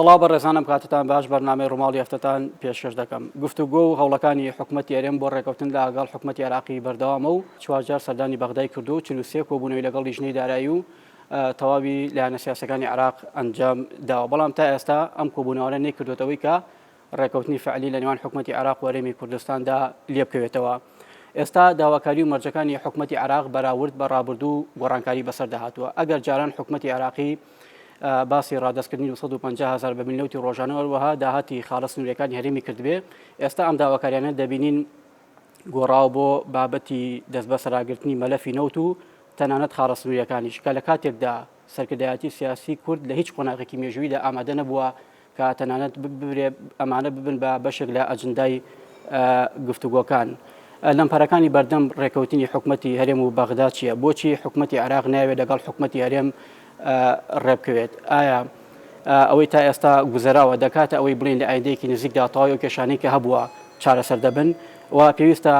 سڵاو بەڕێزان ئەم کاتتان باش بەرنامەی ڕووماڵی هەفتەتان پێشکەش دەکەم گفتوگۆ و هەوڵەکانی حکومەتی هەرێم بۆ ڕێکەوتن لەگەڵ حکومەتی عێراقی بەردەوامە و چوارجار سەردانی بەغدای کردو و 43 کۆبوونەوەی لەگەڵ لیژنەی دارایی و تەواوی لایەنە سیاسەکانی عێراق ئەنجام داوە بەڵام تا ئێستا ئەم کۆبوونەوانە نەیکردوێتەوەی کە ڕێکەوتنی فعلی لە نێوان حکومەتی عێراق و هەرێمی کوردستاندا لێبکەوێتەوە. ئێستا داواکاری و مەرجەکانی حکومەتی عێراق بەراورد بە ڕابردوو گۆڕانکاری بەسەردا هاتووە. ئەگەر جاران حکومەتی عێراقی باسی ڕادەستکردنی 250 هەزار بەرمیل نەوتی ڕۆژانە و هەروەها داهاتی خاڵە سنووریەکانی هەرێمی کردبێ، ئێستا ئەم داواکاریانە دەبینین گۆڕاوە بۆ بابەتی دەستبەسەراگرتنی مەلەفی نەوت و تەنانەت خاڵە سنووریەکانیش کە لە کاتێکدا سەرکردایەتی سیاسی کورد لە هیچ قۆناغێکی مێژوویدا ئامادە نەبووە کە تەنانەت ببرێ ئەمانە ببن بە بەشێک لە ئەجندای گفتوگۆکان. لەمپەرەکانی بەردەم ڕێکەوتنی حکومەتی هەرێم و بەغدا چییە؟ بۆچی حکومەتی عێراق نایەوێت لەگەڵ حکومەتی هەرێم ڕێبکەوێت؟ ئایا ئەوەی تا ئێستا گوزەراوە دەکاتە ئەوەی بڵێین لە ئایندەیەکی نزیکدا تەواوی ئەو کێشانەی کە هەبووە چارەسەر دەبن و پێویستە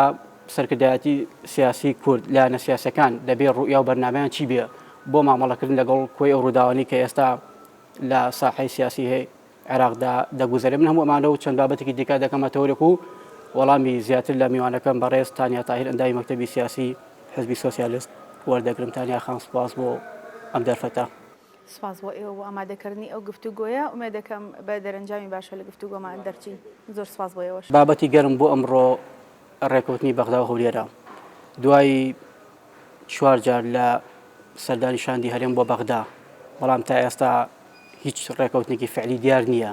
سەرکردایەتی سیاسی کورد، لایەنە سیاسیەکان دەبێ ڕوئیا و بەرنامەیان چی بێ بۆ مامەڵەکردن لەگەڵ کۆی ئەو ڕووداوانەی کە ئێستا لە ساحەی سیاسی عێراقدا دەگوزەرێ؟ من هەموو ئەمانە و چەند بابەتێکی دیکە دەکەمە تەوەرێک و وەڵامی زیاتر لە میوانەکەم بەڕێز تانیا تاهیر ئەندامی مەکتەبی سیاسی حزبی سۆسیالست وەردەگرم. تانیا خان سوپاس بۆ ئەم دەرفەتە. سوپاس بۆ ئێوە بۆ ئامادەکردنی ئەو گفتوگۆیە، ئومێد دەکەم بە دەرەنجامی باشە لە گفتوگۆمان دەرچین. زۆر سوپاس بۆ ئێوەش. بابەتی گەرم بۆ ئەمڕۆ ڕێکەوتنی بەغدا و هەولێرە دوای چوار جار لە سەردانی شاندی هەرێم بۆ بەغدا، بەڵام تا ئێستا هیچ ڕێکەوتنێکی فعلی دیار نییە.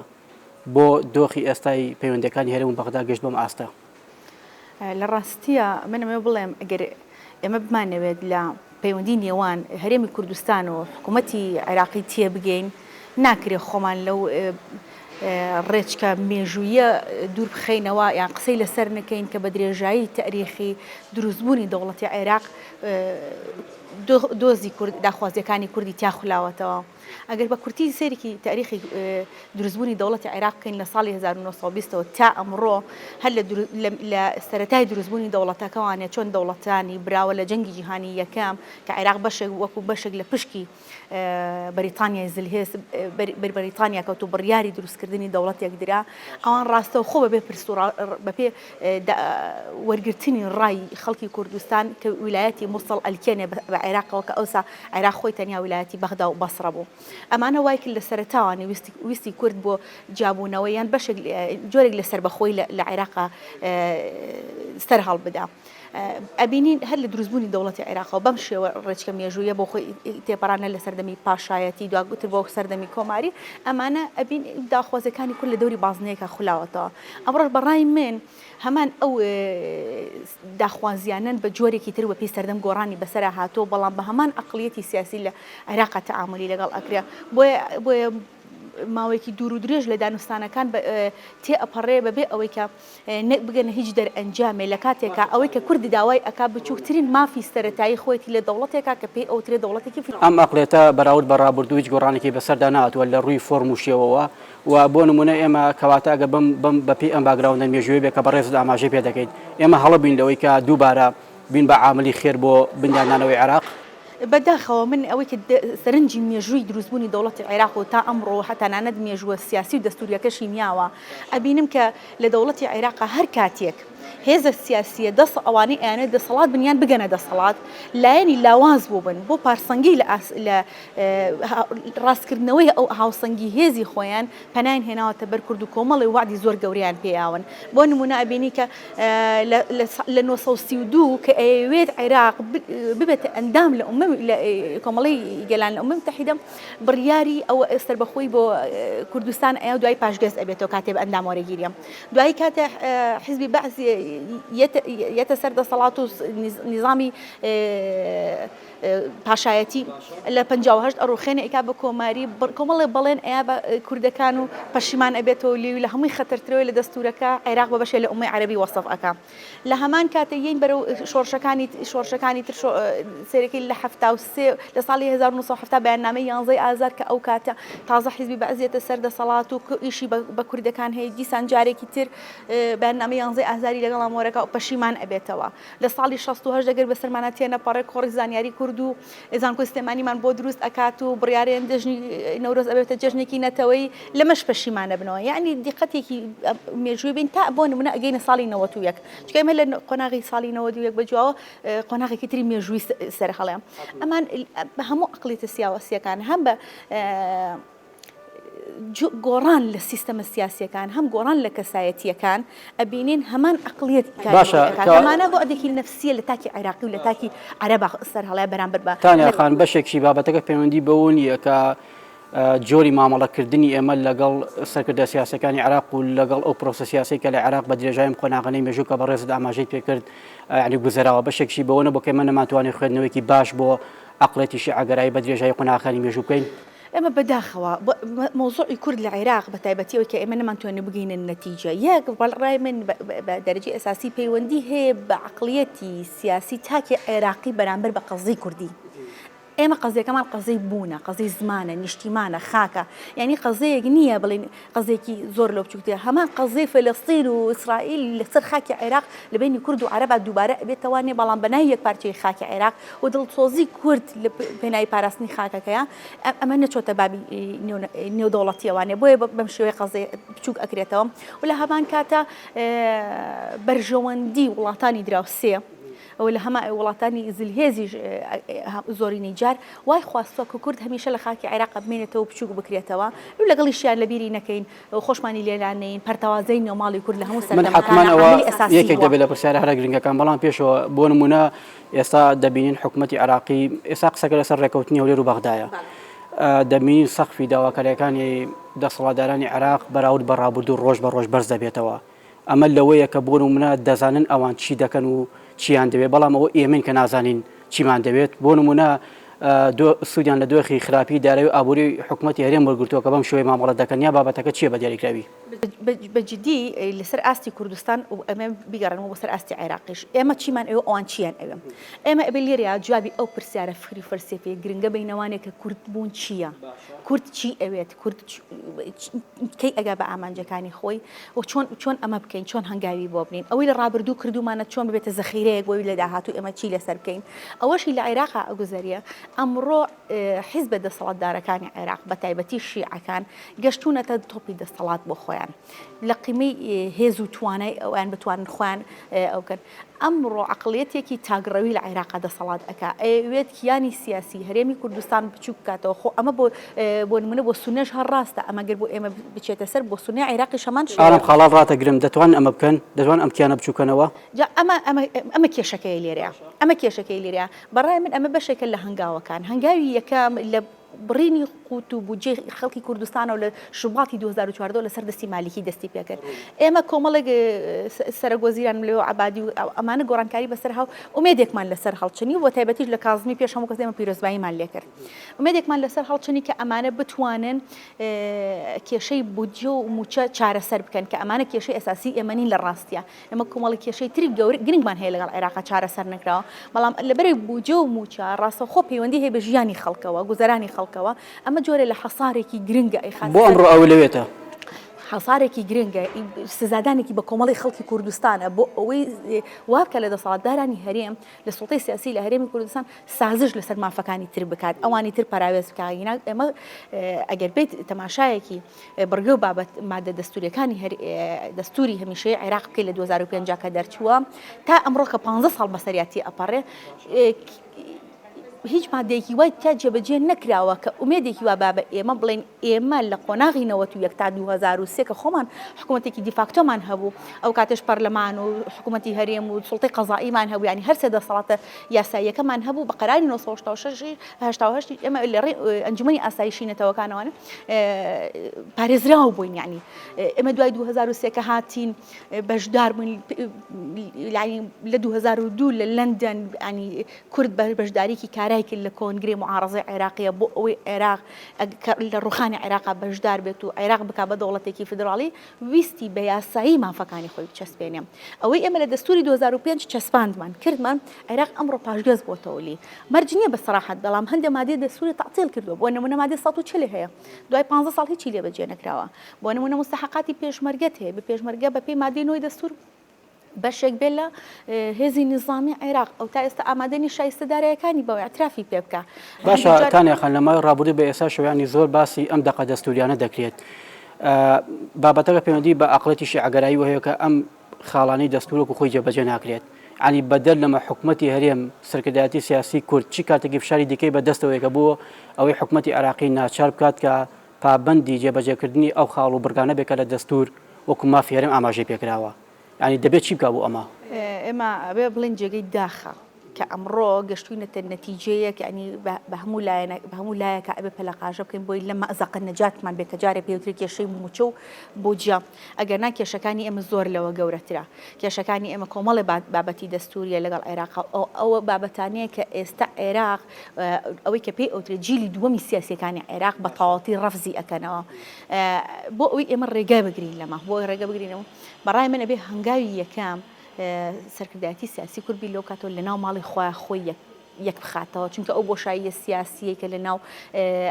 بۆ دۆخی ئێستای پەیوەندییەکانی هەرێم و بەغدا گەشت بەم ئاستە؟ لە ڕاستییا من ئەمەوێ بڵێم ئەگەر ئێمە بمانەوێت لە پەیوەندی نێوان هەرێمی کوردستان و حکوومەتی عێراقی تێبگەین، ناکرێ خۆمان لەو ڕێچکە مێژوویە دوور بخەینەوە یان قسەی لەسەر نەکەین کە بە درێژایی تەئریخی دروستبوونی دەوڵەتی عێراق دۆزی کورد داخوازیەکانی کوردی تیا خولاوەتەوە. ئەگەر بە کورتی سەیرێکی تاریخی دروستبوونی دەوڵەتی عێراق بکەین لە ساڵی 1920 ەوە تا ئەمڕۆ هەر لە سەرەتای دروستبوونی دەوڵەتەکەوانێ چۆن دەوڵەتانی براوە لە جەنگی جیهانی یەکەم کە عێراق بەشێک وەکو بەشێک لە پشکی بەریتانیای زلهێز بەر بەریتانیا کەوت و بڕیاری دروستکردنی دەوڵەتێک درا، ئەوان ڕاستەوخۆ بەبێ پرس و بەپێ وەرگرتنی ڕای خەڵکی کوردستان کە ویلایەتی موسڵ ئەلکێنێ بە عێراقەوە کە ئەوسا عێراق خۆی تەنیا ویلایەتی بەغدا و بەسڕە بوو. ئەمانە وای کرد لە سەرەتاوانی ویستی کورد بۆ جیابوونەوە یان بەشێک جۆرێک لە سەربەخۆی لە عێراقا سەر هەڵبدا. ئەبینین هەر لە دروستبوونی دەوڵەتی عێراقەوە بەم شێوە ڕێچکە مێژوویە بۆ خۆی تێپەڕان هەر لە سەردەمی پاشایەتی دواگوتر بۆ سەردەمی کۆماری ئەمانە ئەبین داخوازیەکانی کورد لە دەوری بازنەیەکە خولاوەتەوە ئەمڕۆش بەڕای من هەمان ئەو داخوازیانەن بە جۆرێکی تر بەپێی سەردەم گۆڕانی بەسەرا هاتووە بەڵام بە هەمان ئەقڵیەتی سیاسی لە عێراقا تەعامولی لەگەڵ ئەکرێ بۆیە بۆیە ماوەیەکی دوور و درێژ لە دانوستانەکان تێ ئەپەڕێ بەبێ ئەوەی کە بگەنە هیچ دەرئەنجامێ لە کاتێکا ئەوەی کە کورد داوای ئەکا بچووکترین مافی سەرەتایی خۆیەتی لە دەوڵەتێکا کە پێی ئەوترێ دەوڵەتێکی فیدراڵ. ئەم ئەقڵیەتە بەراورد بە ڕابردوو هیچ گۆڕانێکی بەسەردا نەهاتووە لە ڕووی فۆرم و شێوەوە و بۆ نموونە ئێمە کەواتە ئەگەر بەم بەم بەپێی ئەم background ە مێژوویە بێ کە بەڕێزت ئاماژەی پێ دەکەیت ئێمە هەڵە بووین لەوەی کە دووبارە بین بە عاملی خێر بۆ بنیادنانەوەی عێراق؟ بە داخەوە من ئەوەی کە سەرنجی مێژووی دروستبوونی دەوڵەتی عێراق و تا ئەمڕۆ و تەنانەت مێژووە سیاسی و دەستوورییەکەشی میاوە ئەبینم کە لە دەوڵەتی عێراقا هەر کاتێک هێزە سیاسییە دەس ئەوانەی ئەیانەوێت دەسەڵات بن یان بگەنە دەسەڵات لایەنی لاواز بووبن بۆ پارسەنگی لە لە ڕاستکردنەوەی ئەو هاوسەنگی هێزی خۆیان پەنایان هێناوەتە بەر کورد و کۆمەڵێ وەعدی زۆر گەورەیان پێیاون بۆ نموونە ئەبینی کە لە 932 کە ئەیەوێت عێراق ببێتە ئەندام لە ئومەم لە کۆمەڵەی گەلان لە ئومەم متحیدە بڕیاری ئەوە سەربەخۆی بۆ کوردستان ئەیا و دوای پاشگەز ئەبێتەوە کاتێ بە ئەندام وەرەگیرێ دوایی کاتێ حیزبی بەعس یەتە سەر دەسەڵات و نیزامی پاشایەتی لە 58 ئەڕوخێنێ ئەیکا بە کۆماری کۆمەڵێ بەڵێن ئەیا بە کوردەکان و پەشیمان ئەبێتەوە لێوی لە هەمووی خەتەرترەوەی لە دەستورەکە عێراق بە بەشێ لە ئومەی عەرەبی وەسف ئەکا لە هەمان کاتە یەین بەرەو شۆڕشەکانی شۆڕشەکانی تر سەیرەکەی لە 73 لە ساڵی 1970 بەیاننامەی یانزەی ئازار کە ئەو کاتە تازە حیزبی بەعس یەتە سەر دەسەڵات و ئیشی بە کوردەکان هەیە دیسان جارێکی تر بەیاننامەی یانزەی ئازاری لەگەڵا. مۆرەکە و پەشیمان ئەبێتەوە. لە ساڵی 68 ئەگەر بەسەرمانا تێنەپەڕێ کۆڕی زانیاری کورد و زانکۆی سلێمانیمان بۆ دروست ئەکات و بڕیارێن جەژنی نەورۆز ئەبێتە جەژنێکی نەتەوەیی لەمەش پەشیمان ئەبنەوە. یەعنی دیقەتێکی مێژووی بین تا بۆ نمونە ئەگەینە ساڵی 91 چونکە ئێمە لە قۆناغی ساڵی 91 بە جواوە قۆناغێکی تری مێژووی سەر هەڵێ ئەمان بە هەموو عقلیتە سیاوەسیەکان هەم بە گۆڕان لە سیستەمە سیاسیەکان هەم گۆڕان لە کەسایەتیەکان ئەبینین هەمان عقلیت باشە ئەمانە بەعدێکی نەفسیە لە تاکی عێراقی و لە تاکی عەرەبا سەر هەڵەیە بەرامبەر بە تانیا خان بەشێکی بابەتەکە پەیوەندی بەوە نییە کە جۆری مامەڵەکردنی ئێمە لەگەڵ سەرکردە سیاسەکانی عێراق و لەگەڵ ئەو پرۆسە سیاسەی کە لە عێراق بە درێژایی ئەم قۆناغانەی مێژوو کە بەڕێزت ئاماژەی پێکرد یعنی گوزەراوە بەشێکشی بەوە نەبوو کە ئێمە نەمانتوانی خوێندنەوەیەکی باش بۆ عەقڵێتی شیعەگەرایی بە درێژایی قۆناغەکانی مێژوو بکەین. ئێمە بەداخەوە مەوزوعی کورد لە عێراق بە تایبەتی ئەوەی کە ئێمە نەمانتوانی بگەینە نەتیجە یەک ڕای من بە دەرەجەی ئەساسی پەیوەندی هەیە بە عەقڵیەتی سیاسی تاکی عێراقی بەرامبەر بە قەزیەی کوردی. ئێمە قەزیەکەمان قەزیەی بوونە، قەزیەی زمانە، نیشتیمانە، خاکە، یانی قەزیەیەک نییە بڵێین قەزیەکی زۆر لەو بچووکترە، هەمان قەزیەی فەلەستین و ئیسرائیل لەسەر خاکی عێراق لە بەینی کورد و عەرەبا دووبارە ئەبێتەوە نیە بەڵام بە ناوی یەکپارچەیی خاکی عێراق و دڵسۆزی کورد لە پێناوی پاراستنی خاکەکەیە ئەمە نەچۆتە بابی نێودەوڵەتیەوە نیە بۆیە بەم شێوەیە قەزیە بچووک ئەکرێتەوە و لە هەمان کاتە بەرژەوەندی وڵاتانی دراوسێ ئەوە لە هەما وڵاتانی زلهێزیش زۆرینەی جار وای خواستوە کە کورد هەمیشە لە خاکی عێراق بمێنێتەوە بچووک بکرێتەوە و لەگەڵیشیان لەبیری نەکەین خۆشمانی لێ نانێین پەرتەوازەی نێوماڵی کورد لە هەموو من سەردەمەکان حەتمەن ئەوە عاملی ئەساسی یەکێک بووە. دەبێت لە پرسیارە هەرە گرنگەکان بەڵام پێشەوە بۆ نمونە ئێستا دەبینین حکومەتی عێراقی ئێستا قسەکە لەسەر ڕێکەوتنی هەولێر و بەغدایە دەبینین سەقفی داواکاریەکانی دەسەڵاتدارانی عێراق بەراورد بە ڕابردوو ڕۆژ بە ڕۆژ بەرز دەبێتەوە ئەمە لەوەیە کە بۆ نمونە دەزانن ئەوان چی دەکەن و چیان دەوێت، بەڵام ئەوە ئێمەین کە نازانین چیمان دەوێت، بۆ نمونە سوودیان لە دۆخی خراپی دارایی و ئابووری حکومەتی هەرێم وەرگرتووە کە بەم شێوەیە مامەڵە دەکەن یا بابەتەکە چییە بە دیاریکراوی؟ بە جدی لەسەر ئاستی کوردستان و ئەمە بیگەڕێنمەوە بۆ سەر ئاستی عێراقیش ئێمە چیمان ئەوێ ئەوان چیان ئەوێ؟ ئێمە ئەبێ لێرەیا جوابی ئەو پرسیارە فکری و فەلسەفیە گرنگە بەینەوانێ کە کورد بوون چییە؟ کورد چی ئەوێت؟ کورد کەی ئەگا بە ئامانجەکانی خۆی و چۆن چۆن ئەمە بکەین چۆن هەنگاوی بۆ بنین ئەوەی لە ڕابردوو کردومانە چۆن ببێتە زەخیرەیەک بۆی لە داهاتوو ئێمە چی لەسەر بکەین ئەوەشی لە عێراقا ئەگوزەریە ئەمڕۆ حیزبە دەسەڵاتدارەکانی عێراق بە تایبەتی شیعەکان گەشتونەتە تۆپی دەسەڵات بۆ خۆیان لە قیمەی هێز و توانای ئەویان بتوانن خۆیان ئەو بکەن. ئەمڕۆ عەقڵیەتێکی تاکڕەوی لە عێراقا دەسەڵات ئەکا ئەیەوێت کیانی سیاسی هەرێمی کوردستان بچوک بکاتەوە خۆ ئەمە بۆ بۆ نمونە بۆ سونەش هەر ڕاستە ئەمە گەر بۆ ئێمە بچێتە سەر بۆ سونەی عێراقیش هەمان شێوەیە. ئارام خاڵان ڕاتەگرم دەتوانن ئەمە بکەن؟ دەتوانن ئەم کیانە بچوکەنەوە؟ جا ئەمە ئەمە ئەمە کێشەکەیە لێرەیا ئەمە کێشەکەی لێرەیا بەڕای من ئەمە بەشێکە لە هەنگاوەکان هەنگاوی یەکەم لە بڕینی قوت و بودجەی خەڵکی کوردستانەوە لە شوباتی 2014 لەسەر دەستی مالیکی دەستی پێکرد. ئێمە کۆمەڵێک سەرەک وەزیران لێو عەبادی و ئەمانە گۆڕانکاری بەسەر هاو ئومێدێکمان لەسەر هەڵچنی و تایبەتیش لە کازمی پێش هەموو کەس ئێمە پیرۆزباییمان لێکرد. ئومێدێکمان لەسەر هەڵچنی کە ئەمانە بتوانن کێشەی بودجە و مووچە چارەسەر بکەن کە ئەمانە کێشەی ئەساسی ئێمە نین لە ڕاستیە. ئێمە کۆمەڵی کێشەی تری گەورە گرنگمان هەیە لەگەڵ عێراقا چارەسەر نەکراوە، بەڵام لەبەرەی بودجە و مووچە ڕاستەوخۆ پەیوەندی هەیە بە ژیانی خەڵکەوە، گوزەرانی خەڵکەوە، ئەمە جۆرێ لە حەسارێکی گرنگە ئەیخاتە بۆ سەر. ئەمڕۆ ئەولەوێتە؟ حەسارێکی گرنگە، سزادانێکی بە کۆمەڵی خەڵکی کوردستانە بۆ ئەوەی وا بکات لە دەسەڵاتدارانی هەرێم، لە سوڵتەی سیاسی لە هەرێمی کوردستان سازش لەسەر مافەکانی تر بکات، ئەوانی تر پەراوێز بکات، ئێمە ئەگەر بێیت تەماشایەکی بڕگە و بابەت مادە دەستوریەکانی هەر دەستوری هەمیشەی عێراق بکەیت لە 2005 کە دەرچووە تا ئەمڕۆ کە 15 ساڵ بەسەریا تێئەپەڕێ هیچ مادەیەکی وای تا جێبەجێ نەکراوە کە ئومێدێکی وا با بە ئێمە بڵێن ئێمە لە قۆناغی 91 تا 2003 کە خۆمان حکوومەتێکی دیفاکتۆمان هەبوو ئەو کاتێش پەرلەمان و حکوومەتی هەرێم و سوڵتەی قەزاییمان هەبوو ینی هەر سێ دەسەڵاتە یاساییەکەمان هەبوو بە قەراری 1986 88 ئێمە لە ڕێی ئەنجومەنی ئاسایشی نەتەوەکانەوە پارێزراو بووین یعنی ئێمە دوای 2003 کە هاتین بەشدار بووین لە 2002 لە لەندەن ینی کورد بەشداریکی کارای کرد لە کۆنگرەی معارەزەی عێراقیە بۆ ئەوەی عێراق لە ڕوخانی عێراقا بەشدار بێت و عێراق بک بە دەوڵەتێکی فیدراڵی ویستی بە یاسایی مافەکانی خۆی بچەسپێنێ ئەوەی ئێمە لە دەستوری 2005 چەسپاندمان کردمان عێراق ئەمڕۆ پاشگەز بۆتەوە لی مەرج نییە بە سەراحەت بەڵام هەندێ مادەی دەستوری تەعتیل کردووە بۆ نمونە مادەی 140 هەیە دوای 15 ساڵ هیچی لێ بەجێ نەکراوە بۆ نمونە مستحقاتی پێشمەرگەت هەیە بە پێشمەرگە بە پێی مادەی نۆی دەستور. بەشێک بێت لە هێزی نیزامی عێراق، ئەو تا ئێستا ئامادە نیە شایستە دارایەکانی بەوە ئیعترافی پێ بکا. باشە تانیا خان لە ماوەی ڕابردوو بە ئێستاشەوە یانی زۆر باسی ئەم دەقە دەستوریانە دەکرێت بابەتەکە پەیوەندی بە ئەقڵێتی شیعەگەراییوە هەیە کە ئەم خاڵانەی دەستور وەکو خۆی جێبەجێ ناکرێت یانی بەدەر لەمە حکومەتی هەرێم سەرکردایەتی سیاسی کورد چی کاتێکی فشاری دیکەی بە دەستەوەیە کە بۆ ئەوەی حکومەتی عێراقی ناچار بکات کە پابەندی جێبەجێکردنی ئەو خاڵ و بڕگانە بێت کە لە دەستور وەکو مافی هەرێم ئاماژەی پێکراوە یانی دەبێت چی بکا بۆ ئەمە؟ ئێمە ئەبێ بڵێین جێگەی داخە کە ئەمڕۆ گەشتوینەتە نەتیجەیەک یانی بە هەموو لایەنە بە هەموو لایەکە ئەبێ پەلەقاژە بکەین بۆی لەم مەئزەقە نەجاتمان بێت کە جارێ پێوترێ کێشەی مووچە و بودجە ئەگەر نا کێشەکانی ئێمە زۆر لەوە گەورەترە کێشەکانی ئێمە کۆمەڵێ بابەتی دەستوریە لەگەڵ عێراق ئەوە بابەتانەیە کە ئێستا عێراق ئەوەی کە پێی ئەوترێ جیلی دووەمی سیاسیەکانی عێراق بە تەواوەتی ڕەفزی ئەکەنەوە بۆ ئەوەی ئێمە ڕێگا بگرین لەمە بۆ ئەوەی ڕێگە بگرینەوە بەڕای من ئەبێ هەنگاوی یەکەم سەرکردایەتی سیاسی کورد بیر لەو کاتەوە لەناو ماڵی خۆیان خۆی یەک یەک بخاتەوە چونکە ئەو بۆشاییە سیاسیەی کە لە ناو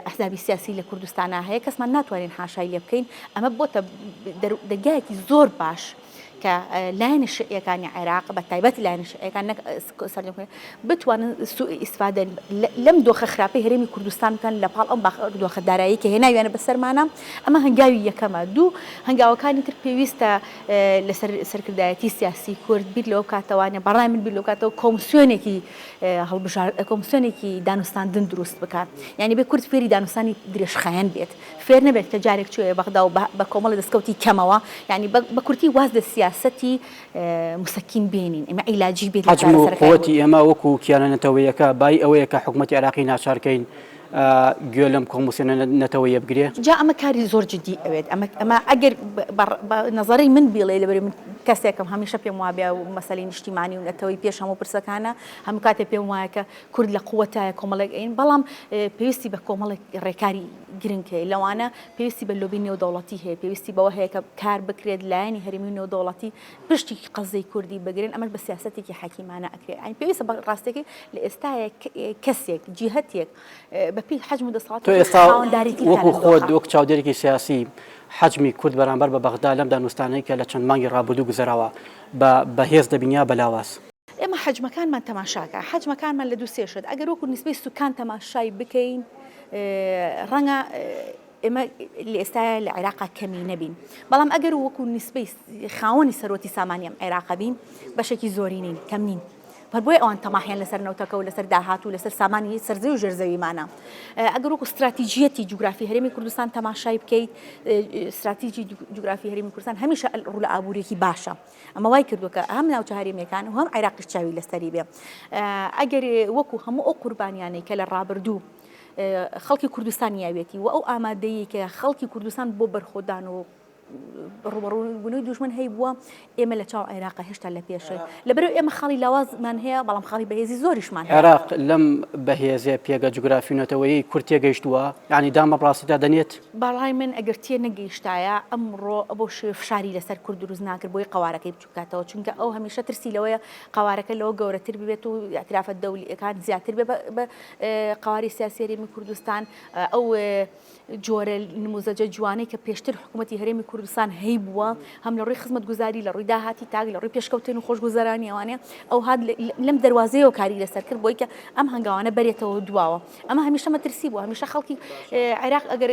ئەحزابی سیاسی لە کوردستانا هەیە کەسمان ناتوانین حاشای لێ بکەین ئەمە بۆتە دەرگایەکی زۆر باش کە لایەنە شیعیەکانی عێراق بە تایبەت لایەنە شیعیەکان نەک سەرجەم بتوانن سوء ئیسفادە لەم دۆخە خراپەی هەرێمی کوردستان بکەن لە پاڵ ئەم دۆخە دارایی کە هێناویانە بەسەرمانە ئەمە هەنگاوی یەکەمە دوو هەنگاوەکانی تر پێویستە لەسەر سەرکردایەتی سیاسی کورد بیر لەوە بکاتەوانە بەڕای من بیر لەوە بکاتەوە کۆمسیۆنێکی هەڵبژار کۆمسیۆنێکی دانوستاندن دروست بکات یعنی بێ کورد فێری دانوستانی درێژخایەن بێت فێر نەبێت کە جارێک چووە بەغدا و بە کۆمەڵی دەستکەوتی کەمەوە یعنی بە کورتی واز لە سیاسەتی موسەکین بێنین ئێمە عیلاجی بێت لە حەجم و چارەسەرەکانی قوتی ئێمە وەکو کیانە نەتەوەیەکە بای ئەوەیە کە حکومەتی عێراقی ناچار کەین گوێ لەم کۆمسیۆنە نەتەوەیە بگرێ؟ جا ئەمە کاری زۆر جدی ئەوێت ئەمە ئەمە ئەگەر بە نەزەری من بیڵێ لەبەری من کەسێکم هەمیشە پێم وابێ و مەسەلەی نیشتیمانی و نەتەوەی پێش هەموو پرسەکانە هەموو کاتێ پێم وایە کە کورد لە قوتایە کۆمەڵێک ئەین بەڵام پێویستی بە کۆمەڵێک ڕێکاری گرنگ هەیە لەوانە پێویستی بە لۆبی نێودەوڵەتی هەیە، پێویستی بەوە هەیە کە کار بکرێت لایەنی هەرێمی و نێودەوڵەتی پشتی قەزیەی کوردی بگرن، ئەمەش بە سیاسەتێکی حەکیمانە ئەکرێت. یانی پێویستە بە ڕاستیەکەی لە ئێستایا کەسێک، جیهەتێک بە پێی حەجم و دەسەڵاتی تۆ خۆی ئێستا خاوەندارێتی بکات وەکو لەم خۆت دۆخە. وەک چاودێرێکی سیاسی حەجمی کورد بەرامبەر بە بەغدا لەم دانوستانەی کە لە چەند مانگی ڕابردوو گوزەراوە بە بەهێز دەبینی یا بە لاواز؟ ئێمە حەجمەکانمان تەماشاکە، حەجمەکانمان لە دوو سێ شت، ئەگەر وەکو نیسبەی سوکان تەماشای بکەین، ڕەنگە ئێمە لە ئێستایا لە عێراقا کەمی نەبین، بەڵام ئەگەر وەکو نیسبەی خاوەنی سەروەتی سامانی ئەم عێراقە بین، بەشێکی زۆری نین، کەم نین. هەر بۆیە ئەوان تەماحیان لەسەر نەوتەکە و لەسەر داهات و لەسەر سامانی سەرزەوی و ژێرزەویمانە. ئەگەر وەکو ستراتیجیەتی جوگرافی هەرێمی کوردستان تەماشای بکەیت، ستراتیجی جوگرافی هەرێمی کوردستان هەمیشە ڕوو لە ئابوورییەکی باشە. ئەمە وای کردووە کە هەم ناوچە هەرێمییەکان و هەم عێراقیش چاوی لەسەری بێ. ئەگەر وەکو هەموو ئەو قوربانیانەی کە لە ڕابردوو خەڵکی کوردستان یاویەتی و ئەو ئامادەیی کە خەڵکی کوردستان بۆ بەرخۆدان و ڕوبەڕووبوونەوەی دوژمن هەیبووە ئێمە لە چاو عێراق هێشتا لە پێشەوەین لەبەرئەوەی ئێمە خاڵی لاوازمان هەیە بەڵام خاڵی بەهێزی زۆریشمان هەیە. عێراق لەم بەهێزێ پێگە جوگرافی و نەتەوەیی کورد تێگەیشتووە؟ یانی دان بەم ڕاستیدا دەنێت؟ بەڕای من ئەگەر تێنەگەیشتایە ئەمڕۆ بەو شێوەیە فشاری لەسەر کورد دروست ناکرد بۆی قەوارەکەی بچوک بکاتەوە چونکە ئەو هەمیشە ترسی لەوەیە قەوارەکە لەوە گەورەتر ببێت و ئیعترافە دەولیەکان زیاتر بێ بە قەواری سیاسی هەرێمی کوردستان ئەو جۆرە نموزەجە جوانەی کە پێشتر حکوومەتی هەرێمی کوردستان هەیبووە هەم لە ڕووی خزمەتگوزاری لە ڕووی داهاتی تاک لە ڕووی پێشکەوتن و خۆشگوزەرانی ئەوانەیە ئەو هات لەم دەروازەیەوە کاری لەسەر کرد بۆی کە ئەم هەنگاوانە بەرێتەوە دواوە ئەمە هەمیشە مەترسی بوو هەمیشە خەڵکی عێراق ئەگەر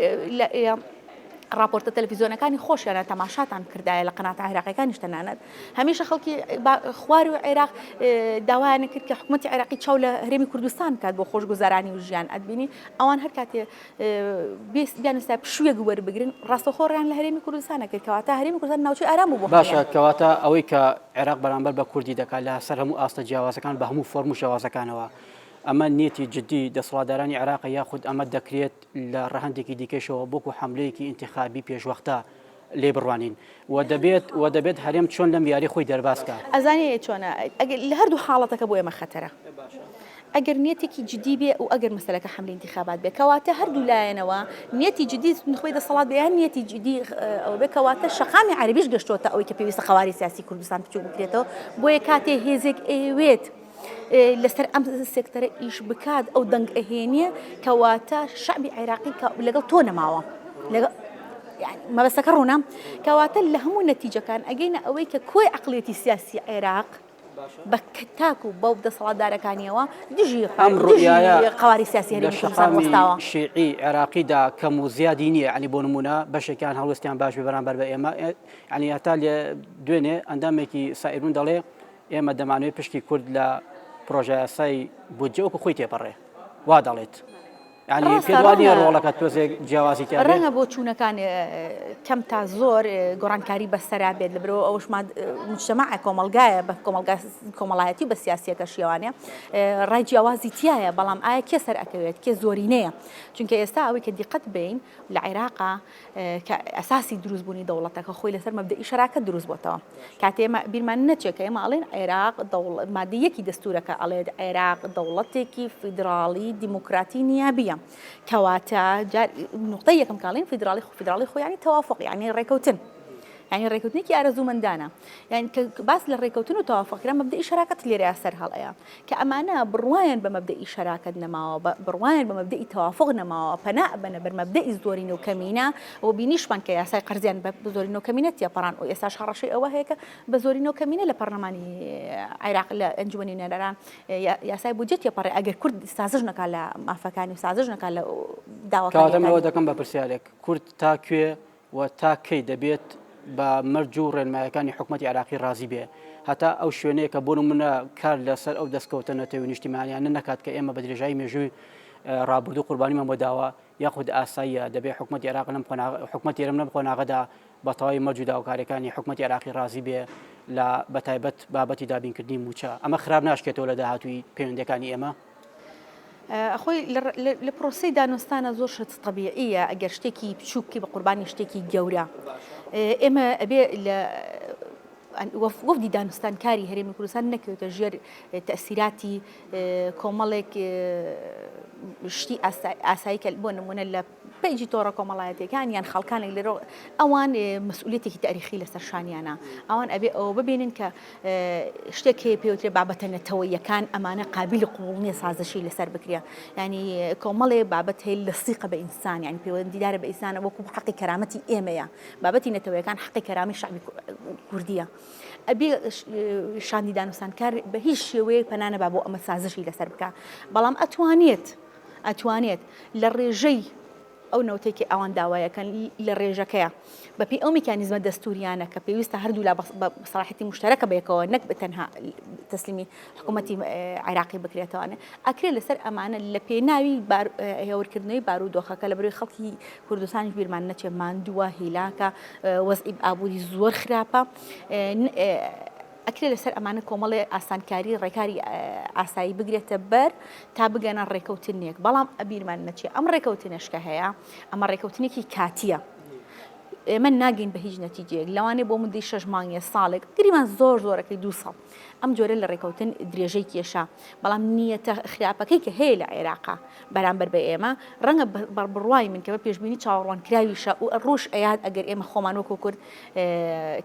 ڕاپۆرتە تەلەفیزیۆنەکانی خۆشیانە تەماشاتان بکردایە لە قەناتە عێراقیەکانیش تەنانەت هەمیشە خەڵکی خوار و عێراق داوایان کرد کە حکوومەتی عێراقی چاو لە هەرێمی کوردستان بکات بۆ خۆشگوزارانی و ژیان ئەتبینی ئەوان هەر کاتێ بیانویستایە پشوویەک وەربگرن ڕاستەوخۆ ڕێیان لە هەرێمی کوردستان ئەکرد کەواتە هەرێمی کوردستان ناوچەی ئارام بوو بۆ باشە کەواتە ئەوەی کە عێراق بەرامبەر بە کوردی دەکات لە سەر هەموو ئاستە جیاوازەکان بە هەموو فۆرم و شێوازەکانەوە ئەمە نیەتی جدی دەسەڵاتدارانی عێراقە یاخود ئەمە دەکرێت لە ڕەهەندێکی دیکەشەوە وەکو حەملەیەکی ئینتخابی پێشوەختە لێی بڕوانین و دەبێت و دەبێت هەرێم چۆن لەم یاری خۆی دەرباز کا؟ ئەزانی چۆنە ئەگەر لە هەردوو حاڵەتەکە بۆ ئێمە خەتەرە ئەگەر نیەتێکی جدی بێ و ئەگەر مەسەلەکە حەملەی ئینتیخابات بێ کەواتە هەردوو لایەنەوە نیەتی جدی نخبەی دەسەڵات بێ یان نیەتی جدی ئەوە بێ کەواتە شەقامی عەرەبیش گەشتۆتە ئەوەی کە پێویستە قەوارەی سیاسی کوردستان بچووک بکرێتەوە بۆیە کاتێ هێزێک ئەیەوێت لەسەر ئەم سێکتەرە ئیش بکات ئەو دەنگ ئەهێنێ کەواتە شەعبی عێراقی لەگەڵ تۆ نەماوە لەگەڵ. مەبەستەکە ڕوونە کەواتە لە هەموو نەتیجەکان ئەگەینە ئەوەی کە کۆی عقلێتی سیاسی عێراق بە تاک و بەو دەسەڵاتدارەکانیەوە دژی ئەم ڕوئیایە قەواری سیاسی لە هەرێمی کوردستان شەقامی وەستاوە. شیعی عێراقیدا کەم و زیادی نییە یانی بۆ نموونە بەشێکیان هەڵوێستیان باش بێ بەرامبەر بە ئێمە یانی هەتا لێ دوێنێ ئەندامێکی سائیرون دەڵێ ئێمە دەمانەوێت پشکی کورد لە پرۆژەیاسای بودجە وەکو خۆی تێپەڕێ وا دەڵێت. یانی ڕاستە پێت وا نییە ڕەنگە ڕۆڵەکە تۆزێک جیاوازی تیا بێ؟ ڕەنگە بۆچوونەکان کەم تا زۆر گۆڕانکاری بەسەرا بێت لەبەرئەوە ئەوەش موجتەمەعە کۆمەڵگایە بە کۆمەڵگا کۆمەڵایەتی و بە سیاسیەکەشیەوانێ ڕای جیاوازی تیایە بەڵام ئایا کێ سەر ئەکەوێت کێ زۆرینەیە چونکە ئێستا ئەوەی کە دیقەت بین لە عێراقا کە ئەساسی دروستبوونی دەوڵەتەکە خۆی لەسەر مەبدەئی شەراکەت دروست بۆتەوە. کاتێ ئێمە بیرمان نەچێت کە ئێمە ئەڵێن عێراق دەوڵەت مادەی یەکی دەستورەکە ئەڵێت عێراق دەوڵەتێکی فیدراڵی دیموکراتی نیابیە. کەواتە جار نوقتەی یەکەم کە ئەڵێن فیدراڵی خۆ فیدراڵی خۆ یانی تەوافق یانی ڕێکەوتن. یانی ڕێکەوتنێکی ئارەزوومەندانە. یانی کە باس لە ڕێکەوتن و تەوافق کرا مەبدەئی شەراکەت لێرەیا سەر هەڵەیە. کە ئەمانە بڕوایان بە مەبدەئی شەراکەت نەماوە، بڕوایان بە مەبدەئی تەوافوق نەماوە، پەنا ئەبەنە بەر مەبدەئی زۆرینە و کەمینە و بینیشمان کە یاسای قەرزیان بە زۆرینە و کەمینە تێپەڕاند و ئێستاش هەڕەشەی ئەوە هەیە کە بە زۆرینە و کەمینە لە پەرلەمانی عێراق لە ئەنجومەنی نوێنەران یاسای بودجە تێپەڕێ ئەگەر کورد سازش نەکات لە مافەکانی و سازش نەکات لە کەواتە من ئەوە داواکارییەکانی. دەکەم بە پرسیارێک، کورد تا کوێ و تا کەی دەبێت بە مەرج و ڕێنمایەکانی حکومەتی عێراقی ڕازی بێ هەتا ئەو شوێنەیە کە بۆ نمونە کار لەسەر ئەو دەستکەوتە نەتەوی نیشتیمانیانە نەکات کە ئێمە بە درێژایی مێژووی ڕابردوو قوربانیمان بۆ داوە یاخود ئاساییە دەبێ حکومەتی عێراق لەم قۆناغ حکومەتی هەرێم لەم قۆناغەدا بە تەواوی مەرج و داواکاریەکانی حکومەتی عێراقی ڕازی بێ لە بەتایبەت بابەتی دابینکردنی مووچە ئەمە خراپ ناشکێتەوە لە داهاتووی پەیوەندیەکانی ئێمە؟ خۆی لە پرۆسەی دانوستانە زۆر شت تەبیعیە ئەگەر شتێکی بچووک بکەی بە قوربانی شتێکی گەورە ئێمە ئەبێ لە وەفدی دانوستانکاری هەرێمی کوردستان نەکەوێتە ژێر تەسیراتی کۆمەڵێک شتی ئاسایی کە بۆ نمونە لە پەیجی تۆڕە کۆمەڵایەتیەکان یان خەڵکانێک لێرە ئەوان مەسئولیەتێکی تاریخی لەسەر شانیانە ئەوان ئەبێ ئەوە ببینن کە شتێک هەیە پێوترێ بابەتە نەتەوەیەکان ئەمانە قابلی قبوڵ نییە سازشی لەسەر بکرێ ینی کۆمەڵێ بابەت هەیە لە سیقە بە ئینسان یانی پەیوەندیدارە بە ئینسانە وەکو حەقی کەرامەتی ئێمەیە بابەتی نەتەوەیەکان حەقی کەرامی شعبی کوردیە ئەبێ شاندی دانوستانکار بە هیچ شێوەیەک پەنا نەبا بۆ ئەمە سازشی لەسەر بکە بەڵام ئەتوانێت ئەتوانێت لە ڕێژەی ئەو نەوتەی کە ئەوان داوای ئەکەن لە ڕێژەکەیە بەپێی ئەو میکانیزمە دەستوریانە کە پێویستە هەردوولا بە سەڵاحیەتی موشتەرەکە بەیەکەوە نەک بە تەنها تەسلیمی حکوومەتی عێراقی بکرێتەوانێ ئەکرێ لەسەر ئەمانە لە پێناوی هێورکردنەوەی بارودۆخەکە لە بەروی خەڵکی کوردستانیش بیرمان نەچێ ماندووە هیلاکە وەزعی ئابووری زۆر خراپە ئەکرێ لەسەر ئەمانە کۆمەڵێ ئاسانکاری ڕێکاری ئاسایی بگرێتە بەر تا بگەنە ڕێکەوتنێک بەڵام ئەبیرمان نەچێ ئەم ڕێکەوتنەش کە هەیە ئەمە ڕێکەوتنێکی کاتیە ئێمە ناگەین بە هیچ نەتیجەیەک لەوانەیە بۆ مدەی شەش مانگێ ساڵێک گریمان زۆر زۆرەکەی دو ساڵ ئەم جۆرە لە ڕێکەوتن درێژەی کێشا بەڵام نیەتە خراپەکەی کە هەیە لە عێراقا بەرامبەر بە ئێمە ڕەنگە بە بڕوای من کە بە پێشبینی چاوەڕوانکراویشە و ڕووش ئەیات ئەگەر ئێمە خۆمان وەکو کورد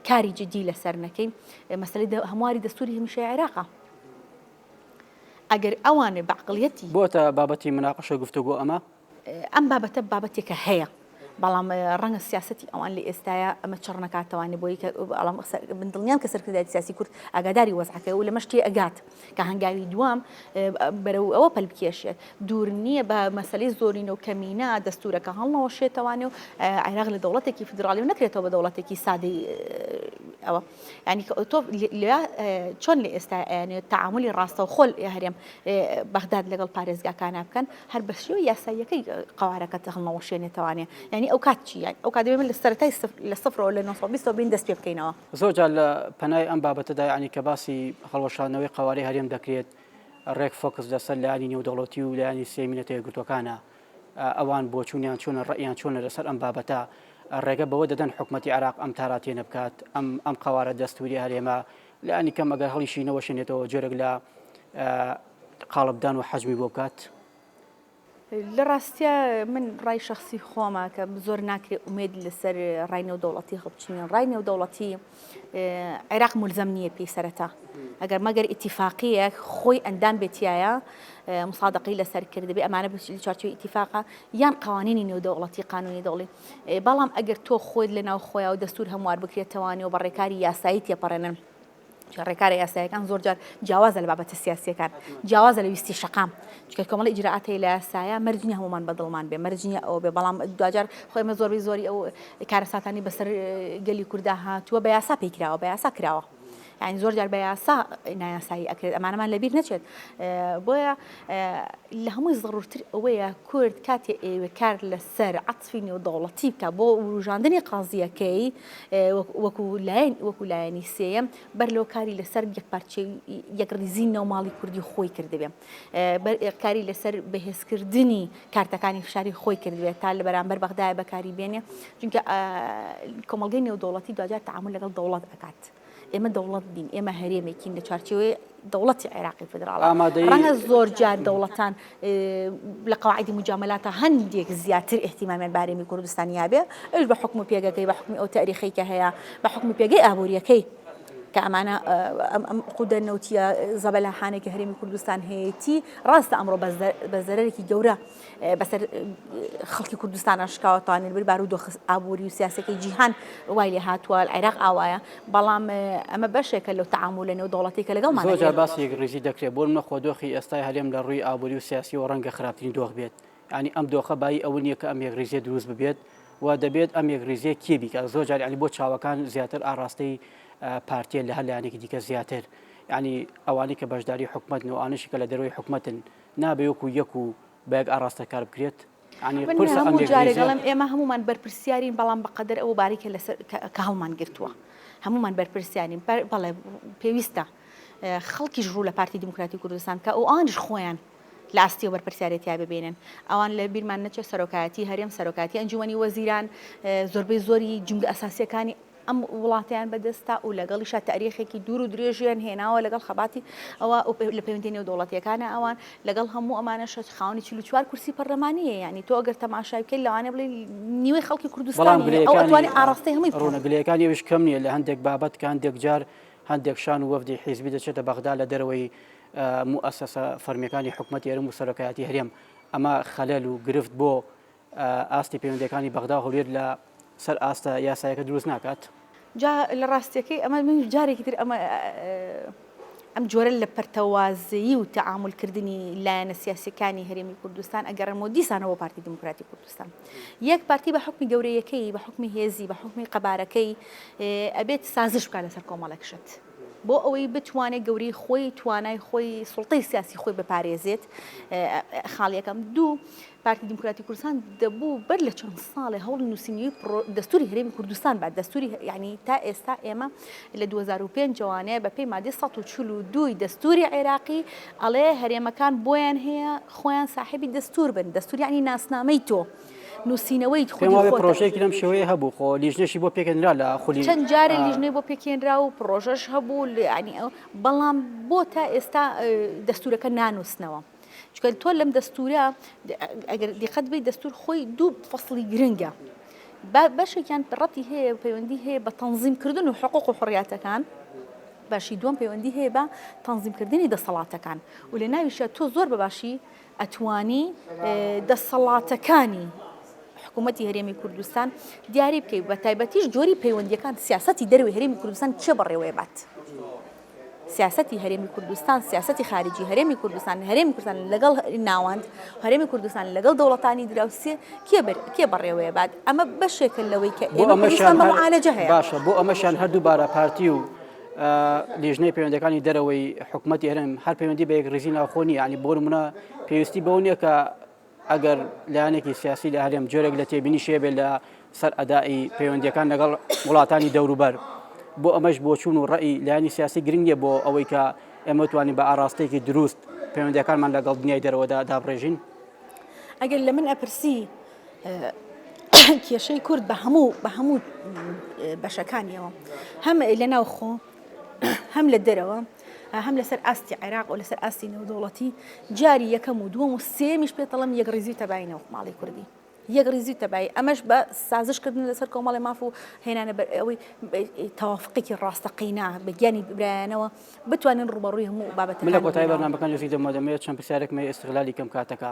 کاری جدی لەسەر نەکەین مەسەلەی هەمواری دەستوری هەمیشەی عێراقە ئەگەر ئەوانێ بە عقلیەتی بۆتە بابەتی مناقشە گفتوگۆ ئەمە ئەم بابەتە بابەتێکە هەیە بەڵام ڕەنگە سیاسەتی ئەوان لە ئێستایا ئەمە چڕ نەکاتەوانێ بۆی کە بەڵام من دڵنیام کە سەرکردایەتی سیاسی کورد ئاگاداری وەزعەکەی و لەمەش تێ ئەگات کە هەنگاوی دووەم بەرەو ئەوە پەل بکێشێت دوور نییە بە مەسەلەی زۆرینە و کەمینە دەستورەکە هەڵنەوەشێتەوانێ و عێراق لە دەوڵەتێکی فیدراڵی و نەکرێتەوە بە دەوڵەتێکی سادەی ئەوە یعنی تۆ چۆن لە ئێستا ئەیانێت تەعامولی ڕاستەوخۆ هەرێم بەغداد لەگەڵ پارێزگاکانە بکەن هەر بە شێوەی یاساییەکەی قەوارەکەت هەڵنەوەشێنێتەوانێ یعنی ئەو کات چی یان ئەو کات دەبێ من لە سەرەتای لە سفرەوە لە 920 بین دەست پێ بکەینەوە. زۆر جار لە پەنای ئەم بابەتەدا یعنی کە باسی هەڵوەشاندنەوەی قەوارەی هەرێم دەکرێت ڕێک فۆکس لەسەر لایەنی نێودەوڵەتی و لایەنی سێیەمی نەتەوە یەکگرتووەکانە ئەوان بۆچوونیان چۆنە ڕەئیان چۆنە لەسەر ئەم بابەتە ڕێگە بەوە دەدەن حکومەتی عێراق ئەم تاراتێنە بکات ئەم ئەم قەوارە دەستوری هەرێمە لانی کەم ئەگەر هەڵیشی نەوەشێنێتەوە جۆرێک لە قاڵبدان و حەجمی بۆ بکات؟ لە ڕاستیا من ڕای شەخسی خۆمە کە زۆر ناکرێ ئومێد لەسەر ڕای نێودەوڵەتی هەڵبچنین. ڕای نێودەوڵەتی عێراق مولزەم نییە پێی سەرەتا. ئەگەر مەگەر ئیتیفاقییەک خۆی ئەندام بێت تیایا مسادەقەی لەسەر کردبێ ئەمانە لە چوارچێوەی ئیتیفاقە یان قوانینی نێودەوڵەتی قانونی دەوڵی بەڵام ئەگەر تۆ خۆت لە ناو خۆیا و دەستور هەموار بکرێتەوانی و بە ڕێکاری یاسایی تێپەڕێنن چونکە ڕێکارە یاسایەکان زۆر جار جیاوازە لە بابەتە سیاسیەکان جیاوازە لە ویستی شەقام چونکە کۆمەڵی ئیجرائات هەیە لە یاسایە مەرج نییە هەموومان بە دڵمان بێ مەرج نییە ئەوە بێ بەڵام دواجار خۆی ئێمە زۆربەی زۆری ئەو کارەساتانی بەسەر گەلی کوردا هاتووە بە یاسا پێی کراوە بە یاسا کراوە یعنی زۆر جار بە یاسا نایاسایی ئەکرێت ئەمانەمان لەبیر نەچێت بۆیە لە هەمووی زەڕورتر ئەوەیە کورد کاتێ ئەیەوێ کار لەسەر عەتفی نێودەوڵەتی بکا بۆ وروژاندنی قازییەکەی وەکو لایەن وەکو لایەنی سێیەم بەر لەوە کاری لەسەر یەکپارچەی یەکڕیزی ناوماڵی کوردی خۆی کردبێ کاری لەسەر بەهێزکردنی کارتەکانی فشاری خۆی کردبێت تا لە بەرامبەر بەغدایە بەکاری بێنێ چونکە کۆمەڵگەی نێودەوڵەتی دواجار تەعامول لەگەڵ دەوڵەت ئەکات. ئێمە دەوڵەت نین، ئێمە هەرێمێکین لە چوارچێوەی دەوڵەتی عێراقی فیدراڵە. ئامادەیی. ڕەنگە زۆر جار دەوڵەتان لە قەواعیدی موجامەلاتا هەندێک زیاتر ئیهتیمامیان بە هەرێمی کوردستان یابێ، ئەویش بە حوکم و پێگەکەی، بە حوکمی ئەو تاریخەی کە هەیە، بە حوکمی پێگەی ئابوورییەکەی کە ئەمانە ئەم ئەم عقودە نەوتییە زەبەلاحانەی کە هەرێمی کوردستان هەیەتی، ڕاستە ئەمڕۆ بە زەرەرێکی گەورە بەسەر خەڵکی کوردستانە شکاوە توانێت بر بارودۆخ ئابووری و سیاسەکەی جیهان وای لێ هاتووە عێراق ئاوایە بەڵام ئەمە بەشێکە لەو تەعامولە نێودەوڵەتی کە لەگەڵمان زۆر جار باسی یەکڕیزی دەکرێت بۆ نمونە خۆ دۆخی ئێستای هەرێم لە ڕووی ئابووری و سیاسیەوە ڕەنگە خراپترین دۆخ بێت یانی ئەم دۆخە بایی ئەوە نییە کە ئەم یەکڕیزیە دروست ببێت و دەبێت ئەم یەکڕیزیە کێ بیکات زۆر جار یانی بۆ چاوەکان زیاتر ئاڕاستەی پارتیە لە هەر لایەنێکی دیکە زیاتر یانی ئەوانەی کە بەشداری حکومەتن و ئەوانەشی کە لە دەرەوەی حکومەتن نابێ وەکو یەک و بە یەک ئاڕاستە کار بکرێت؟ یانی من قورسە ئەم هەموو جارێک یەکڕیزیە؟ ئەڵێم ئێمە هەموومان بەرپرسیارین بەڵام بەقەدەر ئەو بارەی کە لەسەر کە هەڵمان گرتووە هەموومان بەرپرسیارین بەڵێ پێویستە خەڵکیش ڕوو لە پارتی دیموکراتی کوردستان بکا و ئەوانیش خۆیان لە ئاستی ئەو بەرپرسیارێتیا ببینن ئەوان لە بیرمان نەچێت سەرۆکایەتی هەرێم سەرۆکایەتی ئەنجومەنی وەزیران زۆربەی زۆری جومگە ئەساسیەکانی ئەم وڵاتەیان بەدەستە و لەگەڵیشا تاریخێکی دوور و درێژیان هێناوە لەگەڵ خەباتی ئەوە لە پەیوەندی نێودەوڵەتیەکانە ئەوان لەگەڵ هەموو ئەمانەش خاوەنی 44 کورسی پەرلەمانیە یعنی تۆ ئەگەر تەماشای بکەیت لەوانەیە بڵێ نیوەی خەڵکی کوردستان بەڵام ئەو گلەیەکانی ئەتوانێ ئاڕاستەی هەمووی بکات. ڕوونە گلەیەکانی ئەویش کەم نییە لە هەندێک بابەت کە هەندێک جار هەندێک شان و وەفدی حیزبی دەچێتە بەغدا لە دەرەوەی موئەسەسە فەرمیەکانی حکومەتی هەرێم و سەرۆکایەتی هەرێم ئەمە خەلەل و گرفت بۆ ئاستی پەیوەندیەکانی بەغدا و هەولێر لە سەر ئاستە یاسایەکە دروست ناکات؟ جا لە ڕاستیەکەی ئەمە من جارێکی تر ئەمە ئەم جۆرە لە پەرتەوازەیی و تەعامول کردنی لایەنە سیاسیەکانی هەرێمی کوردستان ئەگەڕێمەوە دیسانەوە بۆ پارتی دیموکراتی کوردستان یەک پارتی بە حوکمی گەورەیەکەی بە حوکمی هێزی بە حوکمی قەبارەکەی ئەبێت سازش بکات لەسەر کۆمەڵێک شت بۆ ئەوەی بتوانێت گەورەی خۆی توانای خۆی سوڵتەی سیاسی خۆی بپارێزێت خاڵ یەکەم دوو پارتی دیموکراتی کوردستان دەبوو بەر لە چەند ساڵێ هەوڵی نووسینەوەی دەستوری هەرێمی کوردستان بات دەستوری یعنی تا ئێستا ئێمە لە 2005 جوانەیە بە پێی مادەی 142 دەستوری عێراقی ئەڵێ هەرێمەکان بۆیان هەیە خۆیان ساحێبی دەستور بن دەستور یعنی ناسنامەی تۆ نووسینەوەی خودی خۆتە. پێم وابێ پرۆژەیەکی لەم شێوەیە هەبوو خۆ لیژنەشی بۆ پێکهێنرا لە خولی چەند جارێ لیژنەی بۆ پێکهێنرا و پرۆژەش هەبوو یعنی بەڵام بۆ تا ئێستا دەستورەکە نانووسنەوە. چونکە تۆ لەم دەستورە ئەگەر دیقەت بەی دەستور خۆی دوو فەسڵی گرنگە بەشێکیان ڕەتی هەیە پەیوەندی هەیە بە تەنزیمکردن و حقوق و حڕیاتەکان بەشی دووەم پەیوەندی هەیە بە تەنزیمکردنی دەسەڵاتەکان و لە ناویشە تۆ زۆر بە باشی ئەتوانی دەسەڵاتەکانی حکوومەتی هەرێمی کوردستان دیاری بکەیت بە تایبەتیش جۆری پەیوەندیەکان سیاسەتی دەروی هەرێمی کوردستان کێ بەڕێوەیە بات. سیاسەتی هەرێمی کوردستان، سیاسەتی خارجی هەرێمی کوردستان، هەرێمی کوردستان لەگەڵ ناوەند، هەرێمی کوردستان لەگەڵ دەوڵەتانی دراوسێ کێ بەر کێ بەڕێوەیە بات؟ ئەمە بەشێکە لەوەی کە بۆ ئێمە ئەمەشیان پێویستمان بە هەر معالەجە هەیە. باشە بۆ ئەمەشیان هەر دووبارە پارتی و لیژنەی پەیوەندەکانی دەرەوەی حکومەتی هەرێم هەر پەیوەندی بە یەکڕیزی ناوخۆ نییە یانی بۆ نمونە پێویستی بەوە نییە کە ئەگەر لایەنێکی سیاسی لە هەرێم جۆرێک لە تێبینیش هەبێت لە سەر ئەدائی پەیوەندیەکان لەگەڵ وڵاتانی دەوروبەر بۆ ئەمەش بۆچوون و ڕەئی لایەنی سیاسی گرنگ نییە بۆ ئەوەی کە ئێمە توانین بە ئاراستەیەکی دروست پەیوەندیەکانمان لەگەڵ دنیای دەرەوەدا دابڕێژین. ئەگەر لە من ئەپرسی کێشەی کورد بە هەموو بە هەموو بەشەکانیەوە هەم لە ناوخۆ هەم لە دەرەوە. هەم لەسەر ئاستی عێراق و لەسەر ئاستی نێودەوڵەتی جاری یەکەم و دووەم و سێیەمیش پێتەڵم یەکڕیزی و تەبایی ناو ماڵی کوردی. یەکڕیزی و تەبایی ئەمەش بە سازش کردن لەسەر کۆمەڵی ماف و هێنانە بەر ئەوەی تەوافقێکی ڕاستەقینە بە گیانی برایانەوە بتوانین ڕووبەڕووی هەموو من لە بابەتەکان کۆتایی ببینەوە. بەرنامەکە نزیک دەبمەوە دەمەوێت چەند پرسیارێکم هەیە ئیستغلالی کەم کاتەکە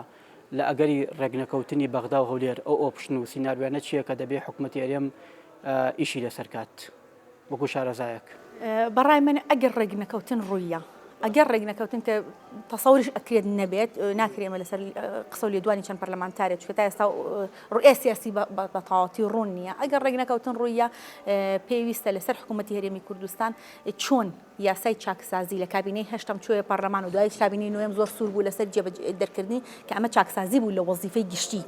لە ئەگەری ڕێکنەکەوتنی بەغدا و هەولێر ئەو option و سیناریۆیانە چییە کە دەبێ حکومەتی هەرێم ئیشی لەسەر کات؟ وەکو شارەزایەک. بەڕای من ئەگەر ڕێکنەکەوتن ڕووییا ئەگەر ڕێکنەکەوتن کە تەسەوریش ئەکرێت نەبێت ناکرێ ئێمە لەسەر قسە و لێدوانی چەند پەرلەمانتارێک چونکە تا ئێستا ڕوئیا سیاسی بە تەواوەتی ڕوون نییە ئەگەر ڕێکنەکەوتن ڕووییا پێویستە لەسەر حکوومەتی هەرێمی کوردستان چۆن یاسای چاکسازی لە کابینەی هەشتەم چۆیە پەرلەمان و دوایش کابینەی نۆیەم زۆر سوور بوو لەسەر جێبەجێ دەرکردنی کە ئەمە چاکسازی بوو لە وەزیفەی گشتی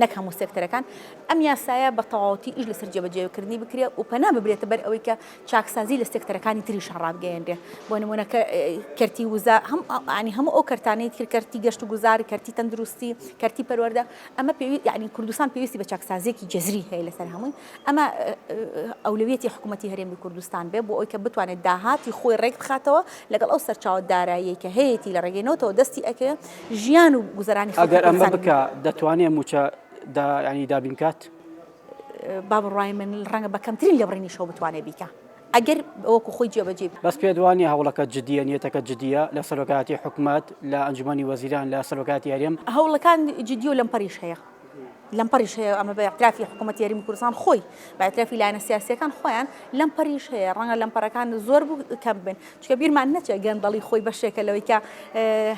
نەک هەموو سێکتەرەکان، ئەم یاسایە بە تەواوەتی ئیش لەسەر جێبەجێکردنی بکرێ و پەنا ببرێتە بەر ئەوەی کە چاکسازی لە سێکتەرەکانی تریشا ڕابگەیەنرێ بۆ نموونە کەرتی وزە هەم یانی هەموو ئەو کەرتانەی تر کەرتی گەشت و گوزار کەرتی تەندروستی کەرتی پەروەردە ئەمە پێوی یانی کوردستان پێویستی بە چاکسازییەکی جەزری هەیە لەسەر هەمووی ئەمە ئەولەویەتی حکوومەتی هەرێمی کوردستان بێ بۆ ئەوەی کە بتوانێت داهاتی خۆی ڕێک بخاتەوە لەگەڵ ئەو سەرچاوە داراییەی کە هەیەتی لە ڕێگەی نەوتەوە دەستی ئەکەوێ ژیان و گوزەرانی خەڵکی ئەگەر ئەمە کوردستان بکا دەتوانێ مووچە دا یانی دابین کات؟ با بڕوای من ڕەنگە بە کەمترین لێبڕینیشەوە بتوانێ بیکا ئەگەر وەکو خۆی جێبەجێی بکا. بەس پێت وانیە هەوڵەکە جدیە نیەتەکە جدیە لە سەرۆکایەتی حکومەت لە ئەنجومەنی وەزیران لە سەرۆکایەتی هەرێم؟ هەوڵەکان جدیە و لەمپەریش هەیە. لەمپەڕیش هەیە، ئەمە بە ئیعترافی حکوومەتی هەرێمی کوردستان خۆی، بە ئیعترافی لایەنە سیاسییەکان خۆیان لەمپەڕیش هەیە، ڕەنگە لەمپەڕەکان زۆر بوو کەم بن، چونکە بیرمان نەچێت گەندەڵی خۆی بەشێکە لەوەی کە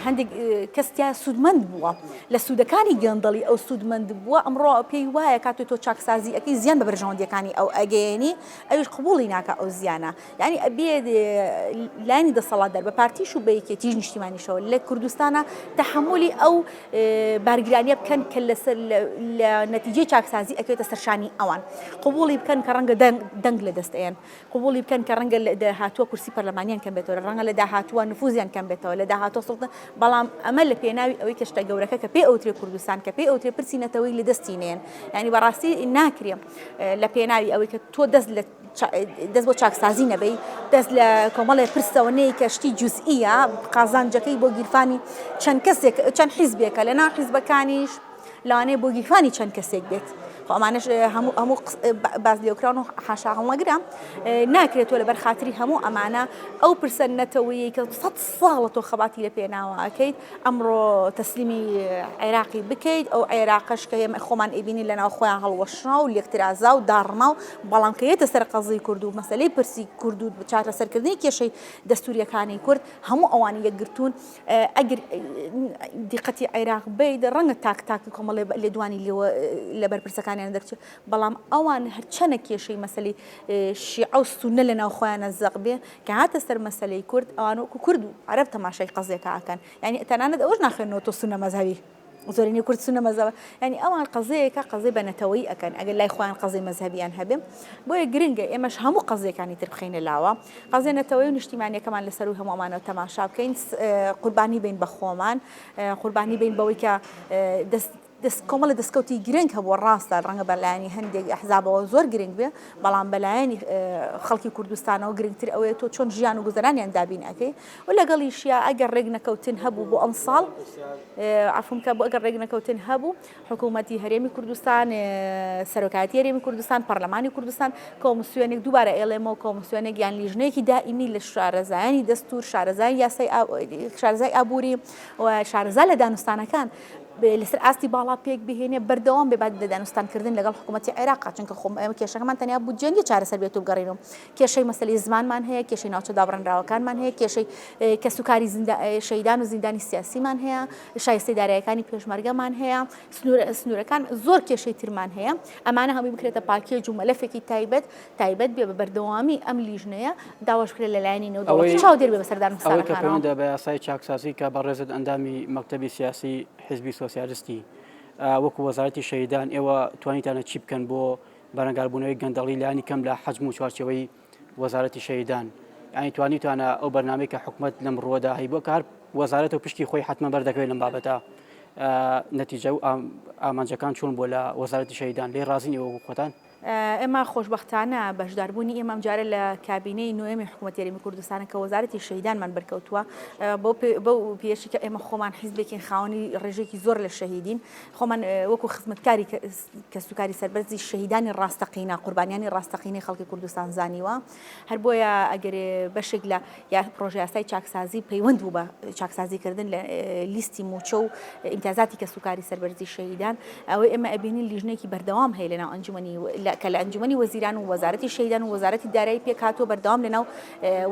هەندێک کەس تیا سوودمەند بووە، لە سوودەکانی گەندەڵی ئەو سوودمەند بووە، ئەمڕۆ پێی وایە کاتێ تۆ چاکسازی ئەکەی زیان بە بەرژەوەندییەکانی ئەو ئەگەیەنی، ئەویش قبووڵی ناکا ئەو زیانە. یانی ئەبێ لایەنی دەسەڵاتدار بە پارتیش و بە یەکێتیش نیشتیمانیشەوە لە کوردستانە تەحەمولی ئەو بارگرانیە بکەن کە لەسەر لە نەتیجەی چاکسازی ئەکەوێتە سەرشانی ئەوان قبوڵی بکەن کە ڕەنگە دەنگ لە دەست ئەیەن قبوڵی بکەن کە ڕەنگە لە داهاتووە کورسی پەرلەمانیان کەم بێتەوە ڕەنگە لە داهاتووە نفوزیان کەم بێتەوە لە داهاتووە سوڵتە بەڵام ئەمە لە پێناوی ئەوەی کە شتە گەورەکە کە پێ ئەوترێ کوردستان کە پێ ئەوترێ پرسی نەتەوەی لە دەستی نێن یعنی بەڕاستی ناکرێ لە پێناوی ئەوەی کە تۆ دەست لە دەست بۆ چاکسازی نەبەی، دەست لە کۆمەڵێ پرسەوە نێی کە شتی جوزئییە، قازانجەکەی بۆ گیرفانی چەند کەسێک، چەند حیزبێکە، لەناو حیزبەکانیش لەوانەیە بۆ گیرفانی چەند کەسێک بێت. خۆ ئەمانەش هەموو هەموو باس لێوکراون و حاشا هەڵنەگرە. ناکرێت تۆ لەبەر خاتری هەموو ئەمانە ئەو پرسە نەتەوەیەی کە سەد ساڵە تۆ خەباتی لە پێناوە ئەکەیت، ئەمڕۆ تەسلیمی عێراقی بکەیت، ئەو عێراقەش کە ئێمە خۆمان ئەیبینین لەناو خۆیان هەڵوەشا و لێکترازا و داڕما و بەڵام کە یەتە سەر قەزیی کورد و مەسەلەی پرسی کورد و چارەسەرکردنی کێشەی دەستوورییەکانی کورد هەموو ئەوان یەکگرتوون ئەگەر دیقەتی عێراق بەیت ڕەنگە تاک تاک کۆمەڵێ لێدوانی لێوە لە بەرپرسەکانیان دەرچێت بەڵام ئەوان هەرچەنە کێشەی مەسەلەی شیعە و سوننە لەناو خۆیانە زەق بێ کە هاتە سەر مەسەلەی کورد ئەوان وەکو کورد و عەرەب تەماشای قەزیەکە ئەکەن یانی تەنانەت ئەوەش ناخوێننەوە تۆ سوننە مەزهەبی زۆرینەی کورد سوننە مەزهەبە یانی ئەوان قەزیەکە قەزیەی بە نەتەوەیی ئەکەن ئەگەر لای خۆیان قەزیەی مەزهەبیان هەبێ بۆیە گرنگە ئێمەش هەموو قەزیەکانی تر بخەینە لاوە قەزیە نەتەوەی و نیشتیمانیەکەمان لە سەرووی هەموو ئەمانەوە تەماشا بکەین قوربانی بین بە خۆمان قوربانی بین بەوەی کە دەست دەست کۆمەڵە دەستکەوتی گرنگ هەبووە، ڕاستە ڕەنگە بە لایەنی هەندێک ئەحزابەوە زۆر گرنگ بێ، بەڵام بە لایەنی خەڵکی کوردستانەوە گرنگتر ئەوەیە تۆ چۆن ژیان و گوزەرانیان دابین ئەکەی و لەگەڵیشیا ئەگەر ڕێک نەکەوتن هەبوو بۆ ئەمساڵ عەفوم کە بۆ ئەگەر ڕێک نەکەوتن هەبوو حکوومەتی هەرێمی کوردستان سەرۆکایەتی هەرێمی کوردستان پەرلەمانی کوردستان کۆمسیۆنێک دووبارە ئێڵێمەوە کۆمسیۆنێک یان لیژنەیەکی دائیمی لە شارەزایانی دەستور شارەزای یاسای شارەزای ئابووری و شارەزا لە دانوستانەکان لەسەر ئاستی باڵا پێک بهێنێ بەردەوام بێ لە دانوستانکردن لەگەڵ حکوومەتی عێراق چونکە خۆم ئێمە کێشەکەمان تەنیا بودجە نییە چارەسەر بێت و بگەڕێنەوە کێشەی مەسەلەی زمانمان هەیە کێشەی ناوچە دابڕێنراوەکانمان هەیە کێشەی کەسوکاری شەهیدان و زیندانی سیاسیمان هەیە شایستەی دارایەکانی پێشمەرگەمان هەیە سنوورەکان زۆر کێشەی ترمان هەیە ئەمانە هەمووی بکرێتە پاکێج و مەلەفێکی تایبەت تایبەت بێ بە بەردەوامی ئەم لیژنەیە داواش بکرێت لە لایەنی نێودەوڵەتی چاودێر بێ بەسەر دانوستانەکانەوە. ئەوەی کە پەیوەندە بە یاسای چاکسازی کە بەڕێزت ئەندامی مەکتەبی سیاسی حیزبی سۆسیالستی وەکو وەزارەتی شەهیدان ئێوە توانیتانە چی بکەن بۆ بەرەنگاربوونەوەی گەندەڵی لانی کەم لە حەجم و چوارچێوەی وەزارەتی شەهیدان یانی توانیتانە ئەو بەرنامەی کە حکومەت لەم ڕووەدا هەیبووە کە هەر وەزارەت و پشکی خۆی حتمما بەردەکەوێت لەم بابەتە نەتیجە و ئامانجەکان چۆن بۆ لە وەزارەتی شەهیدان لێ ڕازین ئێوە خۆتان؟ ئێمە خۆشبەختانە بەشداربوونی ئێمە ئەمجارە لە کابینەی نۆیەمی حکوومەتی هەرێمی کوردستانە کە وەزارەتی شەهیدانمان بەرکەوتووە بەو پێیەشی کە ئێمە خۆمان حیزبێکین خاوەنی ڕێژەیەکی زۆر لە شەهیدین خۆمان وەکو خزمەتکاری کەسوکاری سەربەرزی شەهیدانی ڕاستەقینە قوربانیانی ڕاستەقینەی خەڵکی کوردستان زانیوە هەر بۆیە ئەگەر بەشێک لە یا پرۆژەیاسای چاکسازی پەیوەند بوو بە چاکسازیکردن لە لیستی مووچە و ئیمتیازاتی کەسوکاری سەربەرزی شەهیدان، ئەوەی ئێمە ئەبینین لیژنەیەکی بەردەوام هەیە لەناو ئەنجومەنی کە لە ئەنجومەنی وەزیران و وەزارەتی شەهیدان و وەزارەتی دارایی پێکهاتووە بەردەوام لەناو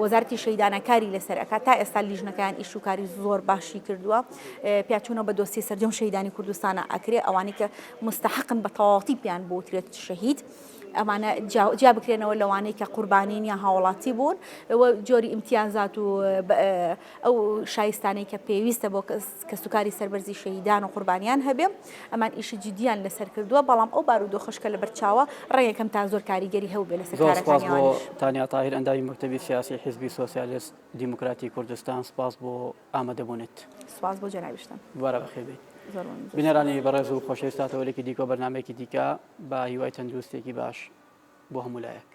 وەزارەتی شەهیدانە کاری لەسەر ئەکات تا ئێستا لیژنەکەیان ئیش و کاری زۆر باشی کردووە پیاچوونەوە بە دۆسیەی سەرجەم شەهیدانی کوردستانە ئەکرێ ئەوانەی کە مستحقن بە تەواوەتی پێیان بوترێت شەهید. ئەمانە جیا بکرێنەوە لەوانەی کە قوربانین یا هاوڵاتی بوون و جۆری ئیمتیازات و ئەو شایستانەی کە پێویستە بۆ کەسوکاری سەربەرزی شەهیدان و قوربانیان هەبێ ئەمان ئیشی جدیان لەسەر کردووە بەڵام ئەو بارودۆخەش کە لەبەرچاوە ڕەنگە کەم تا زۆر کاریگەری هەبووبێ لەسەر زۆر سپاس کارەکانی بۆ ئەوانیش. تانیا تاهیر ئەندامی مەکتەبی سیاسی حیزبی سۆسیالست دیموکراتی کوردستان سپاس بۆ ئامادەبوونت. سپاس بۆ جەنابیشتان. دووبارە بەخێر بێیت. زۆر مەمنون. زۆر بینەرانی بەڕێز و خۆشەویست تا تەوەرێکی دیکە و بەرنامەیەکی دیکە بە هیوای تەندروستیەکی باش بۆ هەموو لایەک.